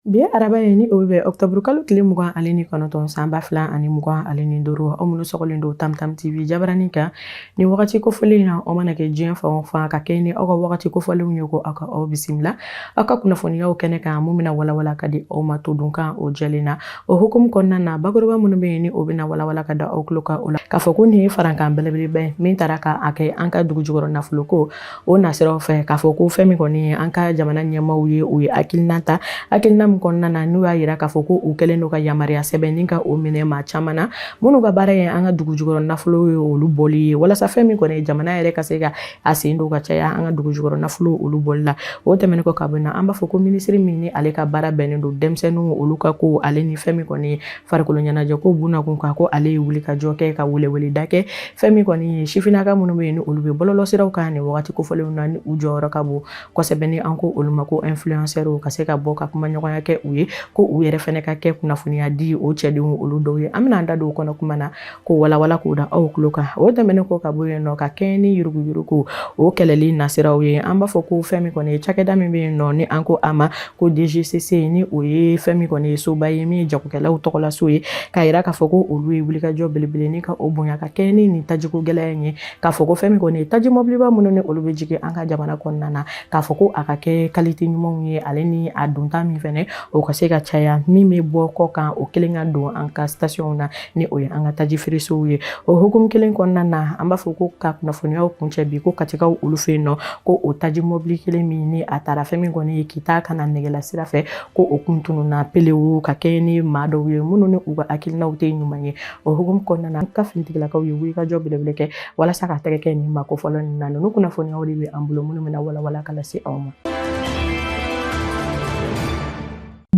Bi araba ye, ni o bɛ bɛn ɔkutɔburu kalo tile 29 san 2025. Aw minnu sɔgɔlen don Tamtam TV jabarani kan ni wagati kofɔlen in na, aw mana kɛ diɲɛ fan o fan, ka kɛ ni aw ka wagati kofɔlenw ye, ko aw ka aw bisimila aw ka kunnafoniyaw kɛnɛ kan, mun bɛna walawala ka di aw ma todunkan o jɛlen na. O hukumu kɔnɔna na, bakuruba minnu bɛ yen, ni o bɛna walawala ka da aw tulo kan o la, k'a fɔ ko nin ye farankan belebeleba ye min taara ka a kɛ an ka dugu jukɔrɔ nafoloko o nasiraw fɛ, k'a fɔ ko fɛn min kɔni ye an ka jamana ɲɛmaaw ye, u ye hakilina ta, hakilina min kɔnɔna na n'u y'a yira k'a fɔ ko u kɛlen don ka yamaruya sɛbɛn ni ka o minɛ maa caman na minnu ka baara ye an ka dugu jukɔrɔ nafolo ye, olu bɔli ye, walasa fɛn min kɔni ye jamana yɛrɛ ka se ka a sen don ka caya an ka dugu jukɔrɔ nafolo olu bɔli la. O tɛmɛnen kɔ ka bɔ na, an b'a fɔ ko minisiri min ni ale ka baara bɛnnen don denmisɛnninw olu ka ko ale ni fɛn min kɔni ye farikolo ɲɛnajɛ ko bunakun kan, ko ale ye wuli ka jɔ kɛ ka weleweleda kɛ fɛn min kɔni ye sifinnaka minnu bɛ yen, ni olu bɛ bɔlɔlɔsiraw kan nin wagati kofɔlenw na, ni u jɔyɔrɔ ka bon kosɛbɛ, ni an ko olu ma ko influenceurs, ka se ka bɔ ka kumaɲɔgɔnya kɛ u ye, ko u yɛrɛ fɛnɛ ka kɛ kunnafoniya di o cɛdenw olu dɔw ye. An bɛna an da don o kɔnɔ kuma na k'o walawala k'o da aw tulo kan. O tɛmɛnen kɔ ka bɔ yen nɔ, ka kɛɲɛ ni yuruguyurugu o kɛlɛli nasiraw ye, an b'a fɔ ko fɛn min kɔni ye cakɛda min bɛ yen nɔ, ni an ko a ma ko DGCC, ni o ye fɛn min kɔni ye soba ye min ye jagokɛlaw tɔgɔlaso ye, k'a yira k'a fɔ ko olu ye wulikajɔ belebele ni ka o bonya ka kɛɲɛ ni nin tajiko gɛlɛya in ye, k'a fɔ ko fɛn min kɔni ye taji mɔbiliba minnu ni olu bɛ jigin an ka jamana kɔnɔna na, k'a fɔ ko a ka kɛ qualité ɲumanw ye, ale ni a donta min fɛnɛ o ka se ka caya, min bɛ bɔ kɔ kan, o kelen ka don an ka stationw na, ni o ye an ka taji feeresow ye. O hukumu kelen kɔnɔna na, an b'a fɔ ko ka kunnafoniyaw kuncɛ bi, ko Katikaw olu fɛ yen nɔ, ko o taji mɔbili kelen min ni a taara fɛn min kɔni ye Kita ka na Nɛgɛla sira fɛ, ko o kun tununna pelewu ka kɛ ni maa dɔw ye minnu ni u ka hakilinaw tɛ ɲuman ye. O hukumu kɔnɔna na, an ka finitigilakaw ye wulikajɔ belebele kɛ walasa ka tɛgɛ kɛ nin maa kofɔlɔ ninnu na. Ninnu kunnafoniyaw de bɛ an bolo minnu bɛna walawala ka lase aw ma.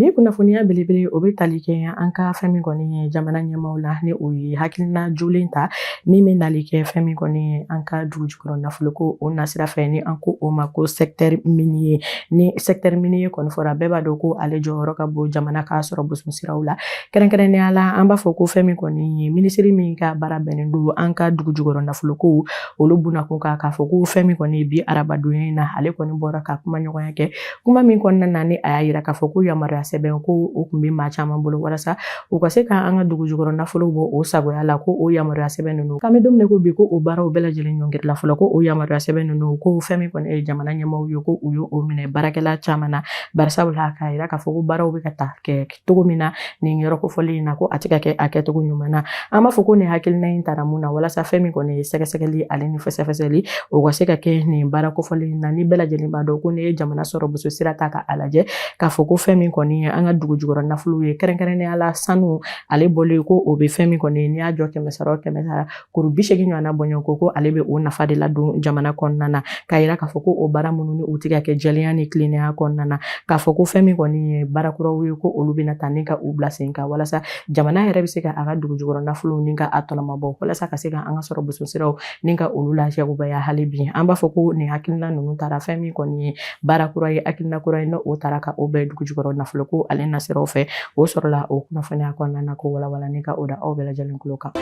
Bi kunnafoniya belebele, o bɛ tali kɛ an ka fɛn min kɔni ye jamana ɲɛmaaw la, ni o ye hakilina jolen ta min bɛ nali kɛ fɛn min kɔni ye an ka dugu jukɔrɔ nafoloko o nasira fɛ, ni an ko o ma ko secteur minier. Ni secteur minier kɔni fɔra, bɛɛ b'a dɔn ko ale jɔyɔrɔ ka bon jamana k'a sɔrɔ boson siraw la. Kɛrɛnkɛrɛnnenya la, an b'a fɔ ko fɛn min kɔni ye minisiri min ka baara bɛnnen don an ka dugu jukɔrɔ nafoloko olu bunakun kan, k'a fɔ ko fɛn min kɔni ye bi arabadonya in na, ale kɔni bɔra ka kumaɲɔgɔnya kɛ, kuma min kɔnɔna na ni a y'a yira k'a fɔ ko yamaruya sɛbɛn ko o tun bɛ maa caman bolo walasa u ka se ka an ka dugu jukɔrɔ nafolo bɔ o sagoya la, ko o yamaruya sɛbɛn ninnu, k'an bɛ don min na ko bi, ko o baaraw bɛɛ lajɛlen ɲɔngirila fɔlɔ, ko o yamaruya sɛbɛn ninnu, ko fɛn min kɔni ye jamana ɲɛmaaw ye, ko u ye o minɛ baarakɛla caman na, barisabula k'a yira k'a fɔ ko baaraw bɛ ka taa kɛ cogo min na nin yɔrɔ kofɔlen in na, ko a tɛ ka kɛ a kɛcogo ɲuman na. An b'a fɔ ko nin hakilina in tara mun na? Walasa fɛn min kɔni ye sɛgɛsɛgɛli ale ni fɛsɛfɛsɛli o ka se ka kɛ nin baara kofɔlen in na, ni bɛɛ lajɛlen b'a dɔn ko n'i ye jamana sɔrɔ boso sira ta ka a lajɛ, k'a fɔ ko fɛn min kɔni ye an ka dugu jukɔrɔ nafolo ye, kɛrɛnkɛrɛnnenya la sanu, ale bɔlen ko o bɛ fɛn min kɔni ye, n'i y'a jɔ 100 sara o 100 sara, kuru 80 ɲɔgɔnna bɔɲɔgɔnko, ko ale bɛ o nafa de ladon jamana kɔnɔna na, k'a yira k'a fɔ ko o baara minnu ni u tɛ ka kɛ jɛlenya ni tilennenya kɔnɔna na, k'a fɔ ko fɛn min kɔni ye baara kuraw ye, ko olu bɛna ta ni ka u bila sen kan walasa jamana yɛrɛ bɛ se ka a ka dugu jukɔrɔ nafolow ni ka a tɔnɔmabɔ, walasa ka se ka an ka sɔrɔ boso siraw ni ka olu layakubaya hali bi. An b'a fɔ ko nin hakilina ninnu taara fɛn min kɔni ye baara kura ye, hakilina kura ye, n'o taara ka o bɛn dugu jukɔrɔ nafolo ko ale nasiraw fɛ. O sɔrɔla o kunnafoniya kɔnɔna na ko walawala ni ka o da aw bɛɛ lajɛlen tulo kan.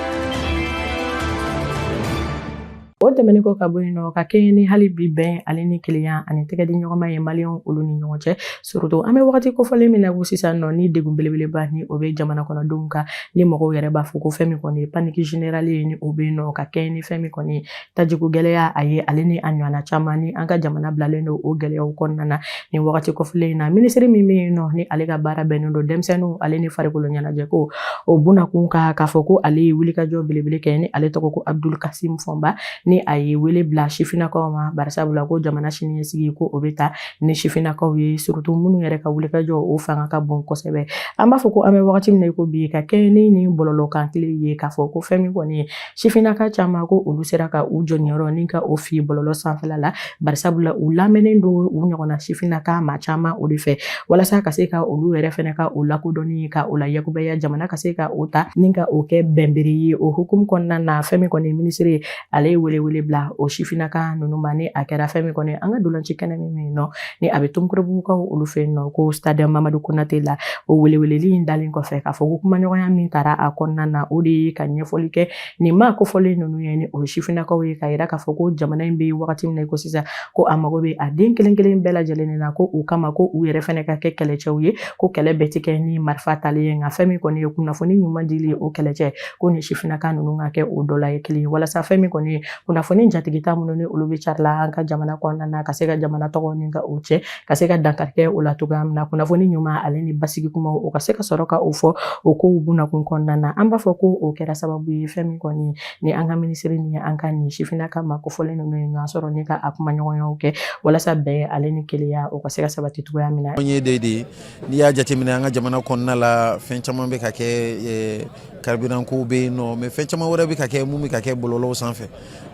O tɛmɛnen kɔ ka bɔ yen nɔ, ka kɛɲɛ ni hali bi bɛn ale ni kelenya ani tɛgɛ di ɲɔgɔnma ye maliyɛnw olu ni ɲɔgɔn cɛ, surtout an bɛ wagati kofɔlen min na ko sisan nɔ, ni degun belebeleba ni o bɛ jamana kɔnɔdenw kan, ni mɔgɔw yɛrɛ b'a fɔ ko fɛn min kɔni ye panique générale ye, ni o bɛ yen nɔ ka kɛɲɛ ni fɛn min kɔni ye tajiko gɛlɛya a ye, ale ni a ɲɔgɔnna caman, ni an ka jamana bilalen don o gɛlɛyaw kɔnɔna na nin wagati kofɔlen in na. Minisiri min bɛ yen nɔ, ni ale ka baara bɛnnen don denmisɛnninw ale ni farikolo ɲɛnajɛ ko o bunakun kan, k'a fɔ ko ale ye wulikajɔ belebele kɛ, ni ale tɔgɔ ko Abdul Kasim Fɔnba, ni a ye wele bila sifinnakaw ma, barisabula ko jamana siniɲɛsigi ko o bɛ ta ni sifinnakaw ye, surtout minnu yɛrɛ ka wulikajɔ o fanga ka bon kosɛbɛ. An b'a fɔ ko an bɛ wagati min na i ko bi, ka kɛɲɛ ni nin bɔlɔlɔ kan tile ye, k'a fɔ ko fɛn min kɔni ye sifinnaka caman, ko olu sera ka u jɔniyɔrɔ ni ka o fi bɔlɔlɔ sanfɛla la, barisabula u lamɛnnen don u ɲɔgɔnna sifinnaka maa caman o de fɛ, walasa ka se ka olu yɛrɛ fɛnɛ ka o lakodɔnni ka o layakubaya, jamana ka se ka o ta ni ka o kɛ bɛnbere ye. O hukumu kɔnɔna na, fɛn min kɔni minisiri ale ye wele welewele bila o sifinnaka ninnu ma. Ni a kɛra fɛn min kɔni an ka dolanci kɛnɛ min bɛ yen nɔ, ni a bɛ Tomikɔrɔbugukaw olu fɛ yen nɔ, ko stade Mamadu Konate la, o weleweleli in dalen kɔfɛ, k'a fɔ ko kumaɲɔgɔnya min taara a kɔnɔna na, o de ye ka ɲɛfɔli kɛ nin maa kofɔlen ninnu ye, ni o ye sifinnakaw ye, k'a yira k'a fɔ ko jamana in bɛ wagati min na i ko sisan, ko a mago bɛ a den kelen kelen bɛɛ lajɛlen na, ko o kama ko u yɛrɛ fɛnɛ ka kɛ kɛlɛcɛw ye, ko kɛlɛ bɛɛ tɛ kɛ ni marifa tali ye, nka fɛn min kɔni ye kunnafoni ɲuman dili ye, o kɛlɛcɛ, ko ni sifinnaka ninnu ka kɛ o dɔ la ye kelen ye, walasa fɛn min kɔni ye kunnafoni jatigita minnu ni olu bɛ carila an ka jamana kɔnɔna na, ka se ka jamana tɔgɔ ni ka o cɛ, ka se ka dankari kɛ o la cogoya min na, kunnafoni ɲuman ale ni basigi kumaw, o ka se ka sɔrɔ ka o fɔ o kow bunakun kɔnɔna na. An b'a fɔ ko o kɛra sababu ye, fɛn min kɔni ni an ka minisiri ni an ka nin sifinnaka maa kofɔlen ninnu ye ɲɔgɔn sɔrɔ ni ka a kumaɲɔgɔnyaw kɛ, walasa bɛn ale ni kelenya, o ka se ka sabati cogoya min na. Ye de ye, n'i y'a jateminɛ an ka jamana kɔnɔna la, fɛn caman bɛ ka kɛ. Carburant ko bɛ yen nɔ, mais fɛn caman wɛrɛ bɛ ka kɛ mun bɛ ka kɛ bɔlɔlɔw sanfɛ.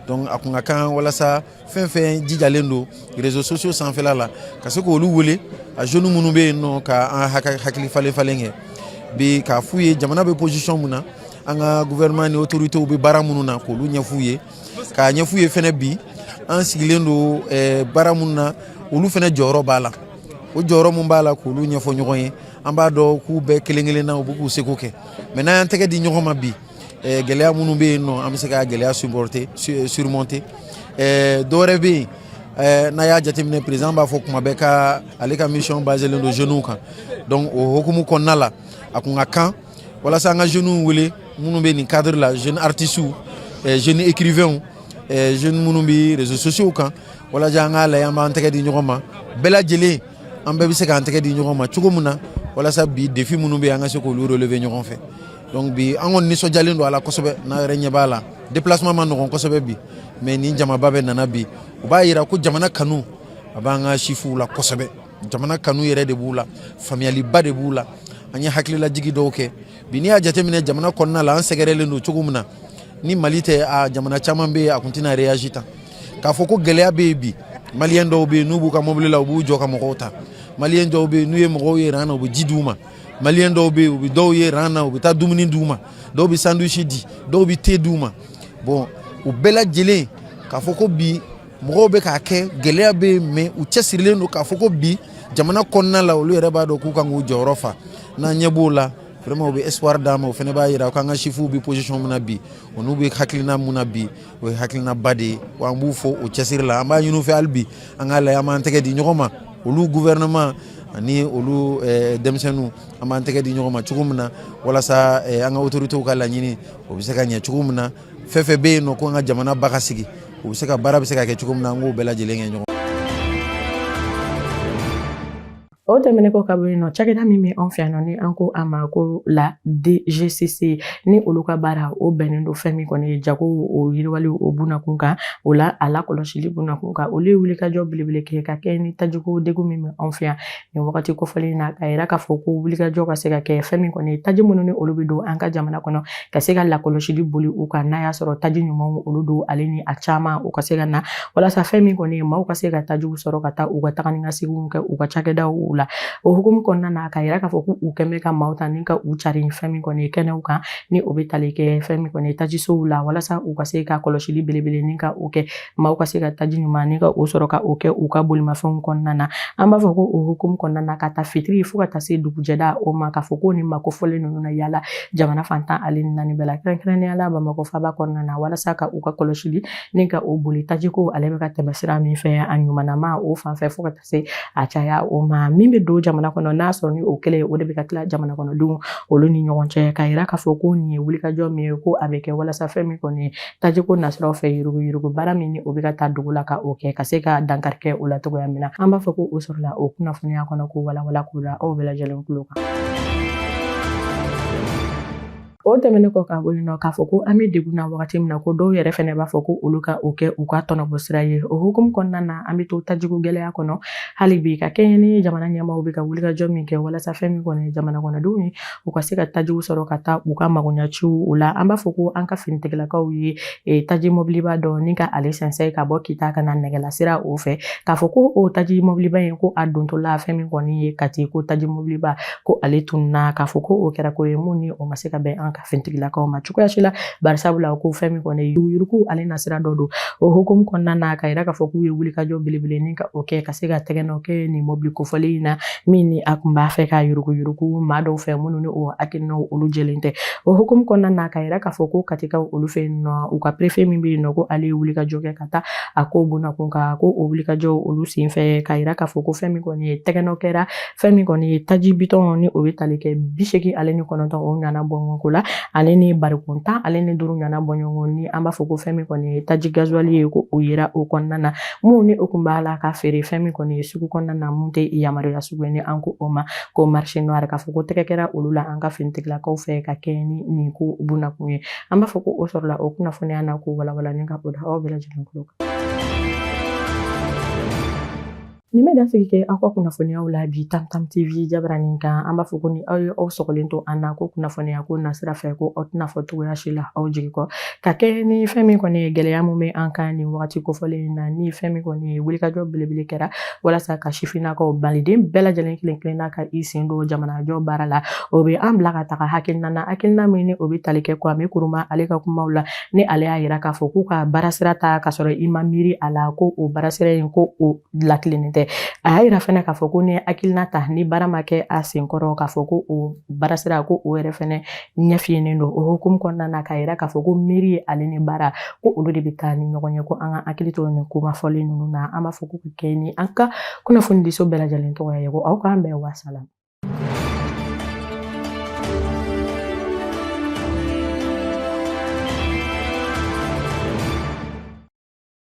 Donc a kun ka kan walasa fɛn fɛn jijalen don réseaux sociaux sanfɛla la, ka se k'olu wele, a jeunes minnu bɛ yen nɔ, ka an hakili falen falen kɛ bi, k'a f'u ye jamana bɛ position mun na, an ka gouvernement ni autorités bɛ baara minnu na, k'olu ɲɛf'u ye, k'a ɲɛf'u ye fɛnɛ bi an sigilen don baara minnu na, olu fɛnɛ jɔyɔrɔ b'a la, o jɔyɔrɔ mun b'a la, k'olu ɲɛfɔ ɲɔgɔn ye. An b'a dɔn k'u bɛɛ kelen kelen na, u b'u k'u seko kɛ, mais n'an y'an tɛgɛ di ɲɔgɔn ma bi, gɛlɛya minnu bɛ yen nɔ, an bɛ se ka gɛlɛya supporter, surmonter. Dɔwɛrɛ bɛ yen, n'a y'a jateminɛ, président b'a fɔ kuma bɛɛ ka ale ka mission baselen don jeunes kan. Donc o hukumu kɔnɔna la, a kun ka kan walasa an ka jeunes wele minnu bɛ nin cadre la, jeunes artistes, jeunes écrivains, jeunes minnu bɛ réseaux sociaux kan, walasa an k'a lajɛ an b'an tɛgɛ di ɲɔgɔn ma, bɛɛ lajɛlen, an bɛɛ bɛ se k'an tɛgɛ di ɲɔgɔn ma cogo min na, walasa bi défi minnu bɛ yen, an ka se k'olu relever ɲɔgɔn fɛ. Donc bi an kɔni nisɔndiyalen don a la kosɛbɛ. N'a yɛrɛ ɲɛ b'a la, déplacement ma nɔgɔn kosɛbɛ bi, mais nin jamaba bɛɛ nana bi, o b'a yira ko jamana kanu a b'an ka sifuw la kosɛbɛ. Jamana kanu yɛrɛ de b'u la, faamuyaliba de b'u la. An ye hakililajigi dɔw kɛ bi. N'i y'a jateminɛ jamana kɔnɔna la, an sɛgɛrɛlen don cogo min na, ni Mali tɛ, a jamana caman bɛ yen, a kun tɛna réagir tan k'a fɔ ko gɛlɛya bɛ yen bi. Maliyɛn dɔw bɛ yen, n'u b'u ka mobili la, u b'u jɔ ka mɔgɔw ta. Maliyɛn dɔw bɛ yen, n'u ye mɔgɔw ye rang na, u bɛ ji d'u ma. Maliyɛn dɔw bɛ yen, u bɛ dɔw ye rang na, u bɛ taa dumuni d'u ma, dɔw bɛ sandwich di, dɔw bɛ thé d'u ma. Bon, o bɛɛ lajɛlen, k'a fɔ ko bi mɔgɔw bɛ k'a kɛ, gɛlɛya bɛ yen, mais u cɛsirilen don k'a fɔ ko bi jamana kɔnɔna la, olu yɛrɛ b'a dɔn k'u kan k'u jɔyɔrɔ fa. N'an ɲɛ b'o la, vraiment, u bɛ espoir d'an ma. O fana b'a yira k'an ka sifuw bɛ position min na bi, o n'u bɛ hakilina mun na bi, o ye hakilinaba de ye. Wa an b'u fo o cɛsiri la. An b'a ɲini u fɛ hali bi, an k'a lajɛ an b'an tɛgɛ di ɲɔgɔn ma, olu gouvernement ani olu denmisɛnninw, an b'an tɛgɛ di ɲɔgɔn ma cogo min na, walasa an ka autorités ka laɲini, o bɛ se ka ɲɛ cogo min na. Fɛn fɛn bɛ yen nɔ ko an ka jamana ba ka sigi, o bɛ se ka baara bɛ se ka kɛ cogo min na, an k'o bɛɛ lajɛlen kɛ ɲɔgɔn. O tɛmɛnen kɔ ka bɔ yen nɔ, cakɛda min bɛ anw fɛ yan nɔ, ni an ko a ma ko la DGCC, ni olu ka baara o bɛnnen don fɛn min kɔni ye jago o yiriwali o bunakun kan, o la a lakɔlɔsili bunakun kan, olu ye wulikajɔ belebele kɛ ka kɛ ni tajiko degun min bɛ anw fɛ yan nin wagati kofɔlen na, k'a yira k'a fɔ ko wulikajɔ ka se ka kɛ fɛn min kɔni ye taji minnu ni olu bɛ don an ka jamana kɔnɔ, ka se ka lakɔlɔsili boli u kan, n'a y'a sɔrɔ taji ɲumanw olu don, ale ni a caman u ka se ka na, walasa fɛn min kɔni ye maaw ka se ka tajiw sɔrɔ ka taa u ka taga ni ka seginw kɛ u ka cakɛdaw la. O hukumu kɔnɔna na, k'a yira k'a fɔ k'u kɛn bɛ ka maaw ta ni ka u cari fɛn min kɔni ye kɛnɛw kan, ni o bɛ tali kɛ fɛn min kɔni ye tajisow la, walasa u ka se ka kɔlɔsili belebele ni ka o kɛ, maaw ka se ka taji ɲuman ni ka o sɔrɔ ka o kɛ u ka bolimafɛnw kɔnɔna na. An b'a fɔ ko o hukumu kɔnɔna na, ka taa fitiri fo ka taa se dugujɛda o ma, k'a fɔ ko nin maa kofɔlen ninnu na yala jamana fan 14 bɛɛ la, kɛrɛnkɛrɛnnenya la Bamakɔ faaba kɔnɔna na, walasa ka u ka kɔlɔsili ni ka o boli tajiko ale bɛ ka tɛmɛ sira min fɛ, a ɲumanama o fan fɛ, fo ka taa se a caya o ma min bɛ don jamana kɔnɔ, n'a sɔrɔ ni o kelen o de bɛ ka tila jamana kɔnɔdenw olu ni ɲɔgɔn cɛ, k'a yira k'a fɔ ko nin ye wulikajɔ min ye, ko a bɛ kɛ walasa fɛn min kɔni ye tajiko nasiraw fɛ yuruguyurugu baara min ni o bɛ ka taa dugu la, ka o kɛ ka se ka dankari kɛ o la cogoya min na. An b'a fɔ ko o sɔrɔla o kunnafoniya kɔnɔ, k'o walawala k'o da aw bɛɛ lajɛlen tulo kan. O tɛmɛnen kɔ ka bɔ yen nɔ, k'a fɔ ko an bɛ degun na wagati min na, ko dɔw yɛrɛ fɛnɛ b'a fɔ ko olu ka o kɛ u ka tɔnɔbɔ sira ye. O hukumu kɔnɔna na, an bɛ to tajiko gɛlɛya kɔnɔ hali bi, ka kɛɲɛ ni jamana ɲɛmaaw bɛ ka wulikajɔ min kɛ walasa fɛn min kɔni ye jamana kɔnɔdenw ye, u ka se ka tajiw sɔrɔ ka taa u ka magoɲaciw o la. An b'a fɔ ko an ka finitigilakaw ye taji mɔbiliba dɔ ni ka ale sɛnsɛn ka bɔ Kita ka na Nɛgɛla sira o fɛ, k'a fɔ ko o taji mɔbiliba in, ko a dontɔla fɛn min kɔni ye Kati, ko taji mɔbiliba ko ale tununna, k'a fɔ ko o kɛra ko ye mun ni o ma se ka bɛn an ka finitigilakaw ma cogoya si la, barisabula ko fɛn min kɔni ye yuruguyurugu ale nasira dɔ don. O hukumu kɔnɔna na, ka yira k'a fɔ k'u ye wulikajɔ belebele ni ka o kɛ ka se ka tɛgɛ nɔ kɛ nin mɔbili kofɔlen in na, min ni a kun b'a fɛ ka yuruguyurugu maa dɔw fɛ minnu ni o hakilinaw olu jɛlen tɛ. O hukumu kɔnɔna na, ka yira k'a fɔ ko Katikaw olu fɛ yen nɔ, u ka préfet min bɛ yen nɔ, ko ale ye wulikajɔ kɛ ka taa a ko bunakun kan, ko o wulikajɔ olu senfɛ, ka yira k'a fɔ ko fɛn min kɔni ye tɛgɛnɔ kɛra fɛn min kɔni ye taji bitɔn ni o bɛ tali kɛ 89 o ɲɔgɔnna bɔɲɔgɔnko la, ale ni barikon 15 ɲɔgɔnna bɔɲɔgɔn, ni an b'a fɔ ko fɛn min kɔni ye taji gazuwali ye, ko o yera o kɔnɔna na, mun ni o kun b'a la ka feere fɛn min kɔni ye sugu kɔnɔna na, mun tɛ yamaruya sugu ye, ni an ko o ma ko marché noir, k'a fɔ ko tɛgɛ kɛra olu la an ka finitigilakaw fɛ ka kɛ ni nin ko bunakun ye. An b'a fɔ ko o sɔrɔla o kunnafoniya na k'o walawala ni ka o da aw bɛɛ lajɛlen tulo kan. Nin bɛ dansigi kɛ aw ka kunnafoniyaw la bi Tam Tam TV jabaranin kan. An b'a fɔ ko ni aw ye aw sɔgɔlen to an na ko kunnafoniya ko nasira fɛ, ko aw tɛna fɔ cogoya si la aw jigi kɔ ka kɛ ni fɛn min kɔni ye gɛlɛya min bɛ an kan nin wagati kofɔlen in na, ni fɛn min kɔni ye wulikajɔ belebele kɛra walasa ka sifinnakaw maliden bɛɛ lajɛlen kelen kelenna ka i sen don jamanajɔ baara la. O bɛ an bila ka taga hakilina na, hakilina min ni o bɛ tali kɛ Kwame Nkrumah ale ka kumaw la, ni ale y'a yira k'a fɔ k'u ka baarasira ta k'a sɔrɔ i ma miiri a la, ko o baarasira in ko o latilennen tɛ. A y'a yira fɛnɛ k'a fɔ ko ni hakilina ta ni baara ma kɛ a senkɔrɔ, k'a fɔ ko o baarasira ko o yɛrɛ fɛnɛ ɲɛfiyennen don. O hukumu kɔnɔna na, k'a yira k'a fɔ ko miiri ale ni baara ko olu de bɛ taa ni ɲɔgɔn ye, ko an ka hakili to nin kuma fɔlen ninnu na. An b'a fɔ ko kɛ ni an ka kunnafonidiso bɛɛ lajɛlen tɔgɔ ye ko aw k'an bɛn, wasalam.